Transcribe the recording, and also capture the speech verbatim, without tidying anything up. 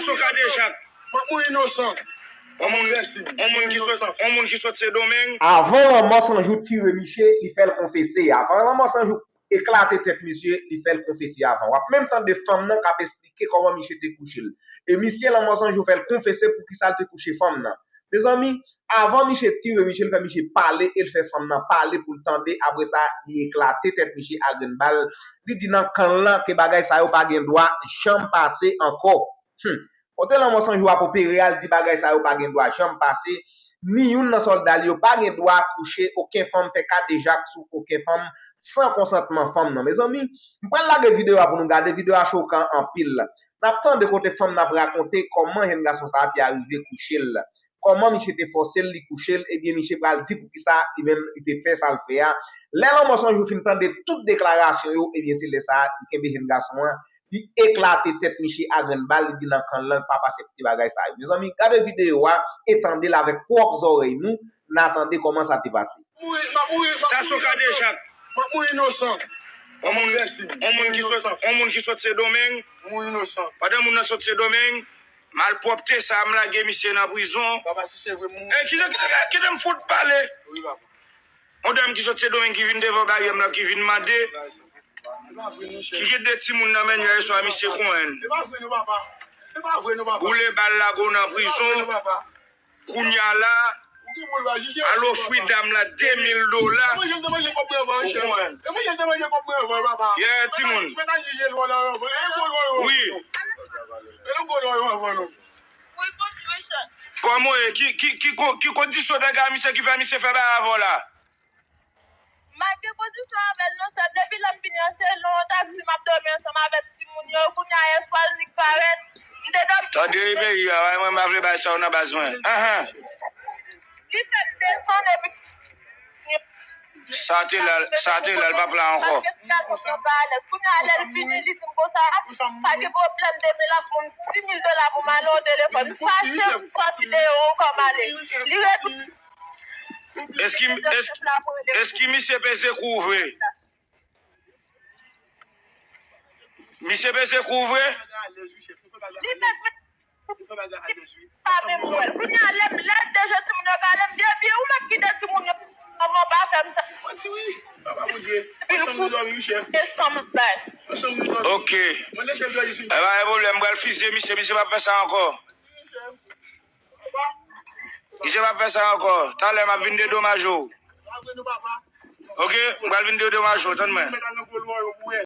Soka Dejak. M ap mouri inosan. On moun, on moun ki sot, on moun ki sot Sendomeng. Avan Lanmò San Jou tire Miche, li fè l konfese. Avan Lanmò San Jou eklate tèt misye, li fè l konfese avan. W ap menm tande fanm nan k ap esplike kòman misye te kouche l. E misye Lanmò San Jou fè l konfese poukisa l te kouche fanm nan. Mezanmi, avan misye tire misye, l fè misye pale e l fè fanm nan pale pou l tande. Apre sa, li eklate tèt misye a grenn bal. Li di nan kan l lan ke bagay sa yo pa gen dwa janm pase ankò. Hum. Kote Lanmò San Jou ap opere a, l di bagay sa yo pa gen dwa janm pase. Ni youn nan sòlda l yo pa gen dwa kouche okenn fanm, fè kadejak sou okenn fanm san konsantman fanm nan. Mezanmi, m pral lage videyo a pou nou gade. Videyo a chokan anpil. N ap tande kote fanm nan ap rakonte kòman jèn gason sa a te arive kouche l. Kòman misye te fòse l, li kouche l, ebyen, misye pral di poukisa li menm li te fè sa l fè a. Lè Lanmò San Jou fin tande tout deklarasyon yo, ebyen, se lè sa a, li kenbe jèn gason an, li eklate tèt misye a grenn bal, li di nan kan l lan, l p ap aksepte bagay sa yo. Mezanmi, gade videyo a e tande l avèk pwòp zòrèy nou, n a tande kòman sa te pase. Sa Soka Dejak. M ap mouri inosan. On moun, on moun ki sot, on moun ki sot Sendomeng. Mouri inosan. Pandan moun nan sot Sendomeng, malpwòpte sa a, m lage misye nan prizon. Papa, si se vre, m mouri. Ey, kite, kite, kite m fout pale. Wi, papa. On dam ki sot Sendomeng ki vin devan baryè m la, ki vin mande, ki gen de timoun nan men l yè swa, misye konyen. E pa vre non, papa. E pa vre non, papa. Boule bal lage w nan prizon. Kounye a la, al ofri dam la de mil dola. Yeah, timoun. Wi. Kòman w ye? Ki, ki, ki, ko- ki kondisyon nèg a misye ki fè misye fè bagay avè w la? M pa gen kondisyon avè l non, sèm. Depi lè m vini an, se nan yon taksi m ap dòmi ansanm avèk timoun yo. Kounye a, yèswa, l nik parèt. M te dòmi. Tande wi, peyi a, mwen, m pa vle bay sa yo nan baz mwen. Ahan. Li fè m desann epi sa te la, sa te la, l p ap la ankò. Paske sitiyasyon an pa alèz. Kounye a, lè l vini, li di m konsa, pa gen pwoblèm, de mil ak moun, di mil dola pou m ale yon telefòn. M fache, m sòti deyò ankò, m ale. Li retoune. Èske, èske, èske misye peze kou vre? Misye peze kou vre? Li fè pa menm wè l. Kounye a, lè, lè de je timoun yo pale m, depi ou mèt kite timoun yo, manman pa fè m sa. Mwen di wi, papa Bondye. Ansanm nou dòmi wi, chèf. Ansanm nou dòmi. Ok. Mwen de chèf Jòji sou. E pa gen pwoblèm, m pral fizye misye, misye p ap fè sa ankò. Misye p ap fè sa ankò. Talè m ap vin dedomaje w. Ok, m pral vin dedomaje w, tann mwen.